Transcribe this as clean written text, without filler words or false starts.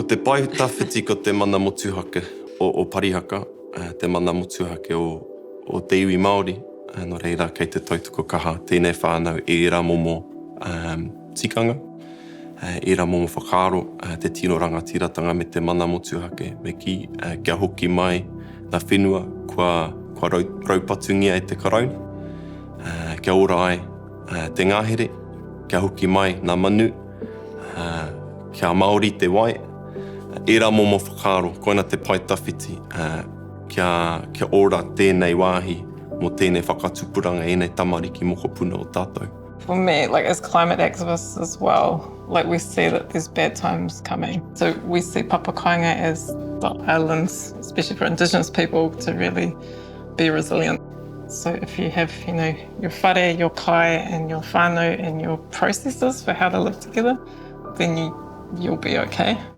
Ko te pae tawhiti ko te mana motuhake o, o Parihaka, te mana motuhake o, o te iwi Māori, nō reira kei te tautoko kaha tēnei whānau i ērā momo um, tikanga, ērā momo whakaaro, te tino rangatiratanga me te mana motuhake, me kī, kia hoki mai ngā whenua kua, kua rau, raupatungia e te Karauna, kia ora ai te ngahere, kia hoki mai ngā manu, kia Māori te wai, ērā momo whakaaro, koina te pae tawhiti, kia, kia ora tēnei wāhi mō tēnei whakatupuranga, ēnei tamariki mokopuna o tātou. For me, like as climate activists as well, like we see that there's bad times coming. So we see Papakainga as the islands, especially for Indigenous people, to really be resilient. So if you have, you know, your whare, your kai and your whānau and your processes for how to live together, then you, you'll be okay.